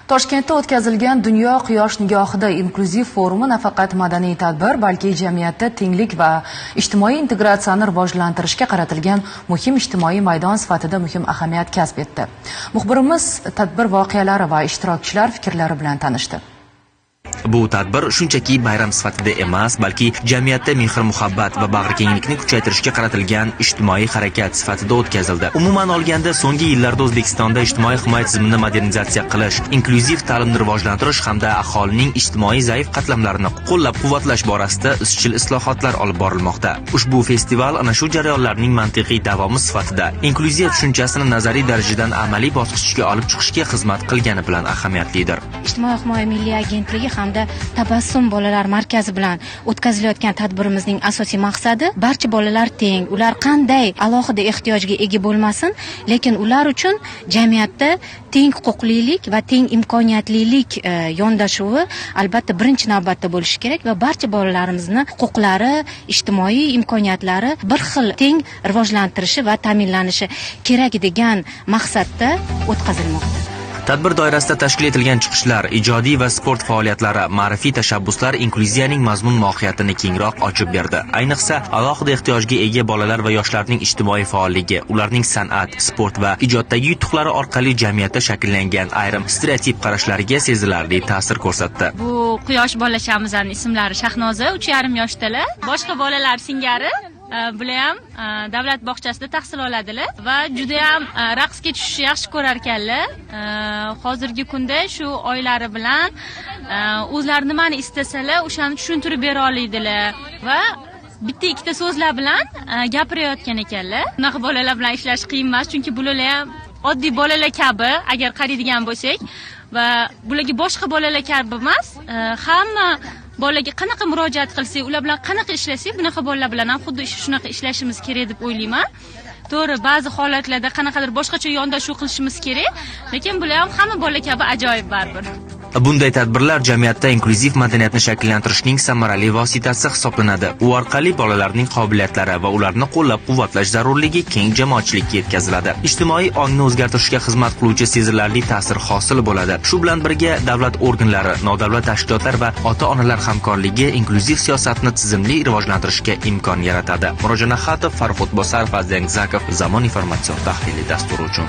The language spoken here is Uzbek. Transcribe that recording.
Toshkentda o'tkazilgan "Dunyo quyosh nigohida" inklyuziv forumi nafaqat madaniy tadbir, balki jamiyatda tenglik va ijtimoiy integratsiyani rivojlantirishga qaratilgan muhim ijtimoiy maydon sifatida muhim ahamiyat kasb etdi. Muxbirimiz tadbir voqealari va ishtirokchilar fikrlari bilan tanishdi. Bu tadbir shunchaki bayram sifatida emas, balki jamiyatda mehr-muhabbat va bag'rikenglikni kuchaytirishga qaratilgan ijtimoiy harakat sifatida o'tkazildi. Umuman olganda, so'nggi yillarda O'zbekistonda ijtimoiy himoya tizimini modernizatsiya qilish, inklyuziv ta'limni rivojlantirish hamda aholining ijtimoiy zaif qatlamlarini qo'llab-quvvatlash borasida izchil islohotlar olib borilmoqda. Ushbu festival ana shu jarayonlarning mantiqiy davomi sifatida inklyuziya tushunchasini nazariy darajadan amaliy bosqichga olib chiqishga xizmat qilgani bilan ahamiyatlidir. Ijtimoiy himoya milliy agentligi hamda "Tabassum" bolalar markazi bilan o'tkazilayotgan tadbirimizning asosiy maqsadi: barcha bolalar teng, ular qanday alohida ehtiyojga ega bo'lmasin, lekin ular uchun jamiyatda teng huquqlilik va teng imkoniyatlilik yondashuvi albatta birinchi navbatda bo'lishi kerak va barcha bolalarimizni huquqlari, ijtimoiy imkoniyatlari bir xil teng rivojlantirishi va ta'minlanishi kerak degan maqsadda o'tkazilmoqda. Tadbir doirasida tashkil etilgan chiqishlar, ijodiy va sport faoliyatlari, ma'rifiy tashabbuslar inklyuziyaning mazmun mohiyatini kengroq ochib berdi. Ayniqsa, alohida ehtiyojga ega bolalar va yoshlarning ijtimoiy faolligi, ularning san'at, sport va ijoddagi yutuqlari orqali jamiyatda shakllangan ayrim stereotip qarashlarga sezilarli ta'sir ko'rsatdi. Bu quyosh bolachamizning ismlari Shahnoza, 3,5 yoshdalar. Boshqa bolalar singari bular ham davlat bog'chasida tahsil oladilar va judayam raqsga tushishni yaxshi ko'rar ekanlar. Hozirgi kunda shu oilari bilan o'zlari nimani istasalar, o'shani tushuntirib bera oladilar va bitta ikkita so'zlar bilan gapirayotgan ekanlar. Bunaqa bolalar bilan ishlash qiyin emas, chunki bular ham oddiy bolalar kabi, agar qaraydigan bo'lsak, va bularga boshqa bolalar kabi emas, hamma bolaga qanaqa murojaat qilsak, ular bilan qanaqa ishlasak, bunaqa bolalar bilan ham xuddi shunaqa ishlashimiz kerak deb o'ylayman. To'g'ri, ba'zi holatlarda qanaqadir boshqacha yondashuv qilishimiz kerak, lekin bular ham hamma bola kabi ajoyib baribir. Bunday tadbirlar jamiyatda inklyuziv madaniyatni shakllantirishning samarali vositasi hisoblanadi. U orqali bolalarning qobiliyatlari va ularni qo'llab-quvvatlash zarurligi keng jamoatchilikka yetkaziladi. Ijtimoiy ongni o'zgartirishga xizmat qiluvchi sezilarli ta'sir hosil bo'ladi. Shu bilan birga davlat organlari, nodavlat tashkilotlar va ota-onalar hamkorligi inklyuziv siyosatni tizimli rivojlantirishga imkon yaratadi. Murojaat Xatov, Farhod Bosarov, Azizbek Zakov, "Zamon" informatsion tahliliy dasturi uchun.